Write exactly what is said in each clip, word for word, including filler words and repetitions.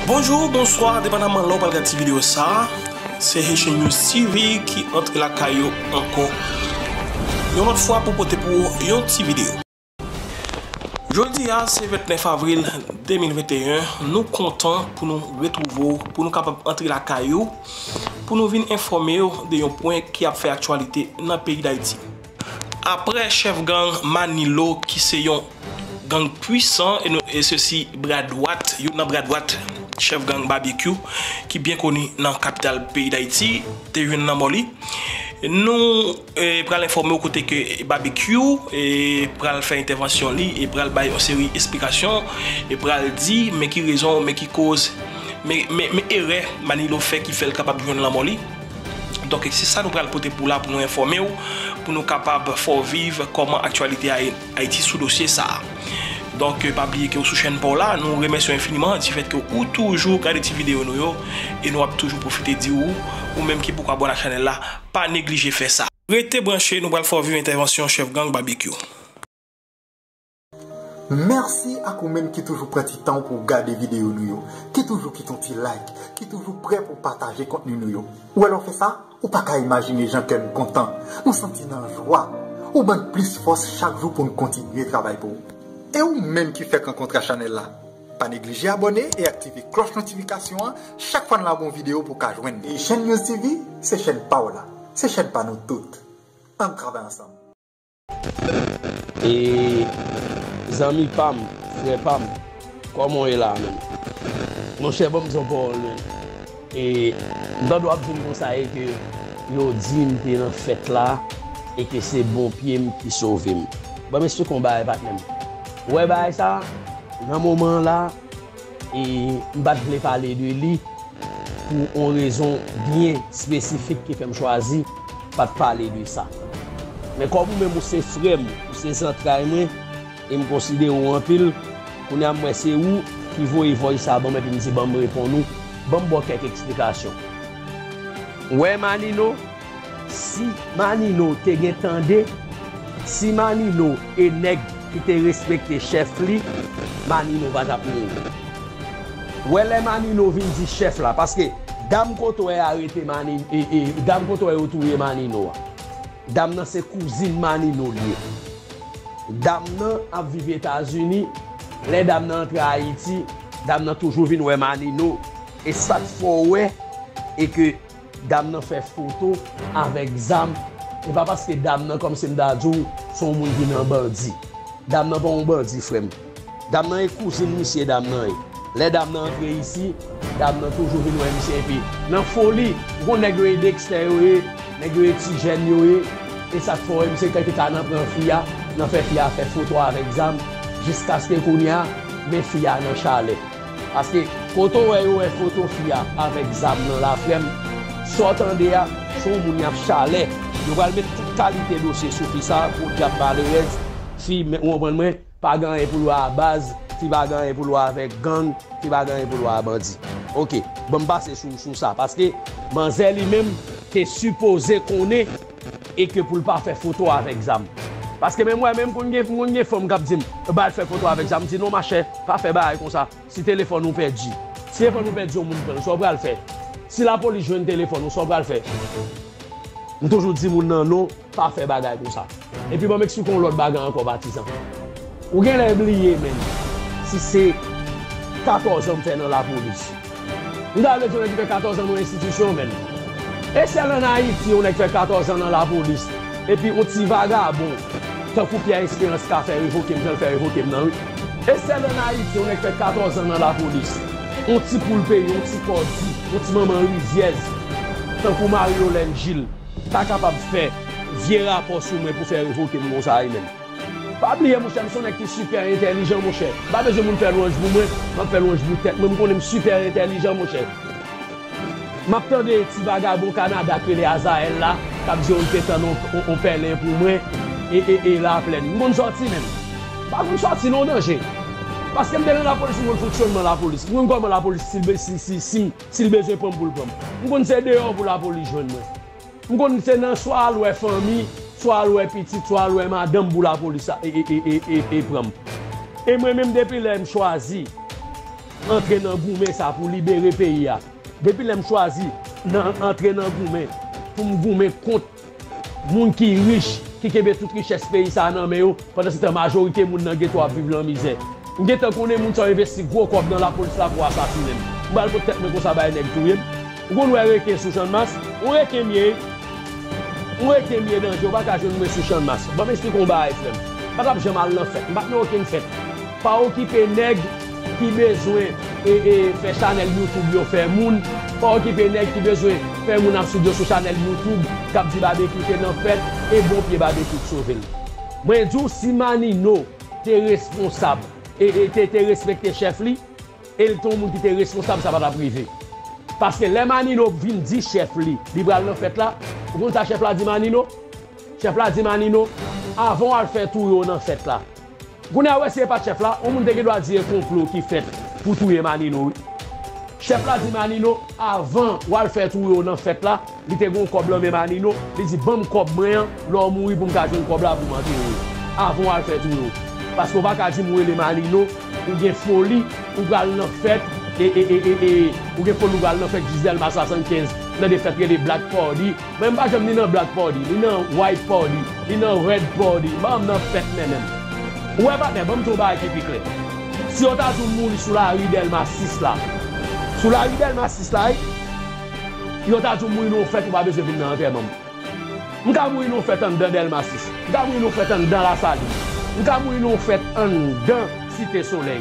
Bonjou, bonswa, depandaman lè w pral gad ti videyo sa a. Se Haitian News T V ki antre lakay ou ankò yon lòt fwa pou pote pou ou yon ti videyo. Jodi a, se vennèf avril de mil venteyen, nou kontan pou nou retwouve w, pou nou kapab antre lakay ou, pou nou vin enfòme w de yon pwen ki ap fè aktyalite nan peyi Dayiti. Aprè chèf gang Manilo, ki se yon gang pwisan, e nou, e sesi bra dwat, youn nan bra dwat chèf gang Babekyou, ki byen koni nan kapital peyi Dayiti, te jwenn lanmò li. Nou, e, pral enfòme w kote ke Babekyou, e, pral fè entèvansyon li, e pral bay yon seri esplikasyon, e pral di, men ki rezon, men ki koz, men, men, men erè Manilo fè ki fè l kapab jwenn lanmò li. Donk, se sa nou pral pote pou la pou nou enfòme w, pou nou kapab fè w viv kòman aktyalite a ye Ayiti sou dosye sa a. Donk, pa bliye ke w sou chèn pa w la, nou remèsye w enfiniman dife ke ou toujou gade ti videyo nou yo, e nou ap toujou pwofite di w, ou menm ki poko abòne ak chanèl la, pa neglije fè sa. Rete branche, nou pral fè w viv entèvansyon chèf gang Babekyou. Mèsi ak ou menm ki toujou pran ti tan w pou w gade videyo nou yo, ki toujou kite yon ti like, ki toujou prè pou w pataje kontni nou yo. Ou wè lè w fè sa, ou pa ka imajine jan kè n kontan. Nou santi n an jwa. Ou ban n plis fòs chak jou pou n kontinye travay pou ou. E ou menm ki fèk rankontre ak chanèl la, pa neglije abòne e aktive klòch notifikasyon an chak fwa n lage yon videyo pou w ka jwenn li. E Haitian News T V, se chèn pa w la. Se chèn pa nou tout. Ann travay ansanm. E zanmi pa m, frè pa m, kòman w ye la menm? Monchè, ban m di yon pawòl menm. E m tande w ap di m konsa e ke yo di m te nan fèt la e ke se bon pye m ki sove m. Ban m esplike w yon bagay, patnè m. Ou wè bagay sa, nan moman an la, e m pa t vle pale de li pou yon rezon byen espesifik ki fè m chwazi pa t pale de sa. Men kòm ou menm ou se frè m, ou se zantray mwen, e m konsidere w anpil, kounye a m wè se ou ki voye voice sa ban m epi m di ban m reponn ou, ban m ba w kèk eksplikasyon. Ou wè Manino, si Manino te gen tande, si Manino e nèg ki te respekte chèf li, Manino pa t ap mouri. Ou wè lè Manino vin di chèf la, paske dam kote w wè arete Manino, e, e, dam kote w wè yo touye Manino a. Dam nan se kouzin Manino li ye. Dam nan ap viv Etazini. Lè dam nan antre Ayiti, dam nan toujou vin wè Manino. E sa k fè w wè e ke dam nan fè foto avèk zam. E pa paske dam nan, kòmsi m ta di w, se yon moun ki nan bandi. Dam nan pa yon bandi, frè m. Dam nan e kouzin misye, dam nan ye. Lè dam nan antre isi, dam nan toujou vin wè misye. Epi, nan foli, ou konn nèg yo e Dexter yo ye, nèg yo e Ti Jèn yo ye. E sa k fè w wè misye te ka nan pran fi a, nan fè fi a fè foto avèk zam, jiskaske kounye a, men fi a nan chalè. Paske kote w wè yo wè foto fi a avèk zam nan la, frè m, sa w tande a, se yon moun y ap chalè. Yo pral met tout kalite dosye sou fi sa, podyab malerèz, fi, men, ou konprann mwen, pa gen anyen pou l wè a baz, fi pa gen anyen pou l wè avèk gang, fi pa gen anyen pou l wè a bandi. Oke, ban m pase sou, sou sa, paske manzè li menm te sipoze konnen e ke pou l pa fè foto avèk zam. Paske menm wè, menm konn gen, konn gen fanm k ap di m, ba l fè foto avèk zam, m di non, machè, pa fè bagay konsa. Si telefòn ou pèdi, si telefòn ou pèdi, yon moun pran l, sa w pral fè? Si lapolis jwenn telefòn ou, sa w pral fè? M toujou di moun nan non, pa fè bagay konsa. Epi ban m eksplike w yon lòt bagay ankò, patizan. Ou genlè bliye menm si se katòz an m fè nan lapolis. M ta vle di yon nèg ki fè katòz an nan yon enstitisyon, menm. E sèl ann Ayiti yon nèg fè katòz an nan lapolis, epi yon ti vagabon tankou Pierre Espérance ka fè revoke m jan l fè revoke m nan, wi. E sèl ann Ayiti yon nèg fè katòz an nan lapolis, yon ti poul peyi, yon ti kòdi, yon ti manman rizyèz tankou Marie-Yolène Gilles ta kapab fè vye rapò sou mwen pou fè revoke m konsa, wi, menm. Pa bliye, monchè, m se yon nèg ki sipè entèlijan, monchè. M pa bezwen moun fè lwanj pou mwen, m ap fè lwanj pou tèt mwen. M konnen m sipè entèlijan, monchè. M ap tande ti vagabon Kanada k rele Azaèl la, k ap di yo l te tann on, on, on pèlen pou mwen, e, e, e Laplèn. M konn sòti menm. M pa konn sòti non, danje. Paske m te nan lapolis, m konn fonksyònman lapolis. M konn kòman lapolis, si l be-, si, si, si, si l bezwen pran m pou l pran m. M konn se deyò pou lapolis jwenn mwen. M konn se nan swa al wè fanmi, swa al wè pitit, swa al wè madanm pou lapolis a, e, e, e pran m. E mwen menm, depi lè m chwazi antre nan goumen sa pou libere peyi a. Depi lè m chwazi nan antre nan goumen pou m goumen kont moun ki rich, ki kenbe tout richès peyi sa a nan men yo, pandansetan majorite moun nan geto ap viv nan mizè. M gentan konnen moun sa yo envesti gwo kòb nan lapolis la pou asasinen m. M pral pot tèt mwen konsa bay nèg touye m. Ou konn wè reken sou Channmas? Yon reken m ye. Yon reken m ye danje, ou pa ka jwenn mwen sou Channmas. Ban m esplike yon bagay, frè m. M pa t ap janm al nan fèt. M pa t nan okenn fèt. Pa okipe nèg ki bezwen e, e, fè chanèl YouTube yo fè moun. Pa okipe nèg ki bezwen fè moun ap sou yo sou chanèl YouTube k ap di Babekyou te nan fèt e bon pye Babekyou k sove l. Mwen di w, si Manino te responsab e, e te, te respekte chèf li, e l te yon moun ki te responsab, sa pa t ap rive. Paske lè Manino vin di chèf li, li pral nan fèt la, ou konn sa chèf la di Manino? Chèf la di Manino, avan w al fè touye w nan fèt la. Kounye a, w wè si e pa t chèf la, yon moun te gen dwa di e konplo ki fèt pou touye Manino, wi. Chèf la di Manino, avan w al fè touye w nan fèt la, li te gen yon kòb nan men Manino, li di, ban m kòb mwen an, lè w mouri pou m ka jwenn kòb la pou m antere w. Avan w al fè touye w. Paske w pa ka di m ou rele Manino, ou gen foli, ou pral nan fèt, e, e, e, e, e, ou gen foli, ou pral nan fèt jis Dèlma swasannkenz, nan de fèt rele Black Party, mwen, m pa janm ni nan Black Party, ni nan White Party, ni nan Red Party. M pa janm nan fèt menm menm. Ou wè, patnè, ban m di w yon bagay ki pi klè. Si yo ta di w mouri sou lari Dèlma sis la, sou lari Dèlma sis la, wi, yo ta di w mouri nan yon fèt, ou pa bezwen vin nan antèman m. M ka mouri nan yon fèt anndan Dèlma sis. M ka mouri nan yon fèt anndan Lasalin. M ka mouri nan yon fèt anndan Site Solèy.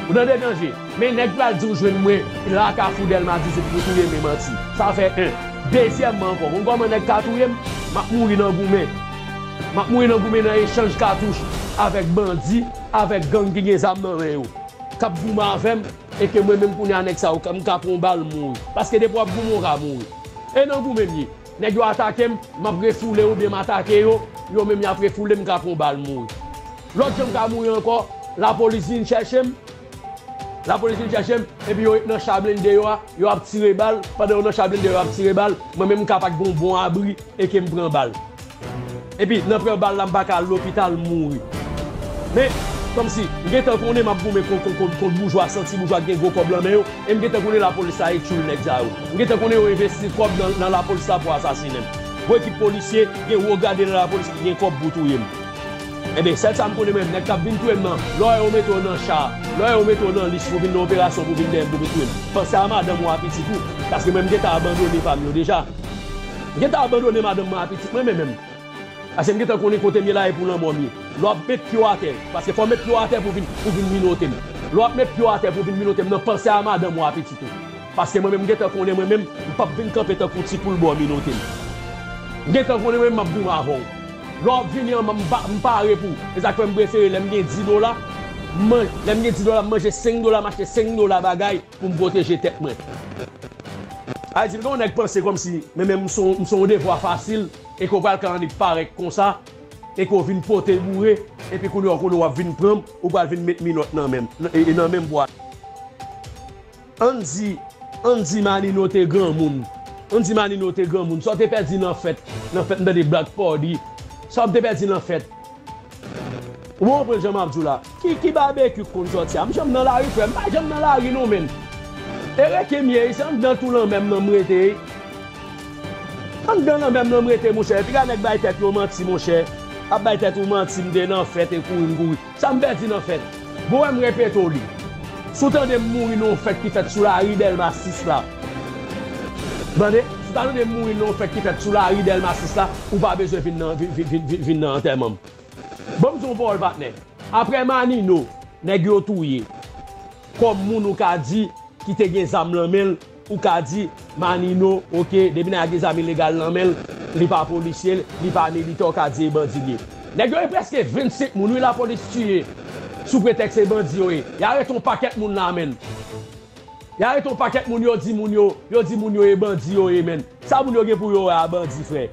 Ou tande danje? Men nèg pral di w jwenn mwen la Kafou Dèlma dizuit pou touye m, e manti. Sa fè en. Dezyèmman ankò, konn kòman nèg ka touye m? M ap mouri nan goumen. M ap mouri nan goumen nan echanj katouch avèk bandi, avèk gang ki gen zam nan men yo. K ap goumen avè m, e ke mwen menm kounye a nèg sa yo, m ka pran yon bal mouri. Paske depi w ap goumen, w ka mouri. E nan goumen m ye. Nèg yo atake m, m ap refoule oubyen m atake yo, yo menm y ap refoule m, m ka pran yon bal mouri. Lòt jan m ka mouri ankò, lapolis vin chèche m, lapolis vin chèche m, epi yo ret nan cha blende yo a, yo ap tire bal, pandan yo nan cha blende yo ap tire bal, mwen menm m ka pa t gen yon bon abri, e ke m pran bal. Epi, nan pran bal la, m pa ka al lopital, m mouri. Men, kòmsi, m gentan konnen m ap goumen kont, kont, kont, kont boujwa, santi boujwa ki gen gwo kòb nan men yo, e m gentan konnen lapolis la e tchoul nèg sa yo. M gentan konnen yo envesti kòb nan, nan lapolis la pou asasinen m. Gwo ekip polisye, gen wo grade nan lapolis ki gen kòb pou touye m. Enben, sèl sa m konnen mwen, nèg k ap vin touye m nan, lè w wè yo mete w nan cha, lè w wè yo mete w nan lis pou vin nan operasyon, pou vin dèyè m, pou vin touye m, panse a madanm ou a pitit ou, paske mwen m gentan abandone pa m yo deja. M gentan abandone madanm mwen a pitit mwen, men menm. Paske m gentan konnen kote m ye la e pou lanmò m ye. Lè w ap met pye w atè, paske fò w met pye w atè pou vin, pou vin minote m. Lè w ap met pye w atè pou vin minote m nan, panse a madanm ou a pitit ou. Paske mwen menm, m gentan konnen mwen menm, m p ap vin kanpe tankou ti poul ba w minote m. M gentan konnen mwen menm, m ap goumen avè w. Lè w ap vini an, m, m pa, m pare pou w. E sa k fè m prefere lè m gen dis dola, m man-, lè m gen dis dola, m manje senk dola, m achte senk dola bagay pou m pwoteje tèt mwen. Sa vle di, gen yon nèg panse kòmsi, men menm m se yon, m se yon devwa fasil, e ke w pral ka annik parèt konsa, e ke w vin pote boure, epi kounye a w konnen w ap vin pran m, ou pral vin met minòt nan men m, nan, e, e nan men m pou al. Ann di, ann di Manino te granmoun. Ann di Manino te granmoun. Sa w te pèdi nan fèt, nan fèt m tande Black Party. Sa w te pèdi nan fèt. Ou konprann jan m ap di w la? Ki, ki babekyou k konn sòti a? M janm nan lari, frè m. M pa janm nan lari, non, menm. E reken m ye, se anndan tou lanmè m nan m rete, wi. Anndan lanmè m nan m rete, monchè. Piga nèg bay tèt yo manti, monchè. Ap bay tèt ou manti, m te nan fèt e kouri m kouri. Sa m pèdi nan fèt? Bon, wè m repete w li. Si w tande m mouri nan yon fèt ki fèt sou lari Dèlma sis la. Tande? Si w ta tande m mouri nan yon fèt ki fèt sou lari Dèlma sis la, ou pa bezwen vin nan, vin, vin, vin, vin, vin nan antèman m. Ban m di w yon pawòl, patnè. Aprè Manino, nèg yo touye. Kòm moun ou ka di ki te gen zam nan men l, ou ka di, Manino, oke, depi nèg la gen zam ilegal nan men l, li pa polisye, li pa militè, ou ka di e bandi l ye. Nèg yo, e prèske vennsenk moun, wi, lapolis tiye, sou pretèks se bandi yo ye. Y arete yon pakèt moun la, menm. Y arete yon pakèt moun, yo di moun yo, yo di moun yo e bandi yo ye, menm. Sa moun yo gen pou yo wè a bandi, frè?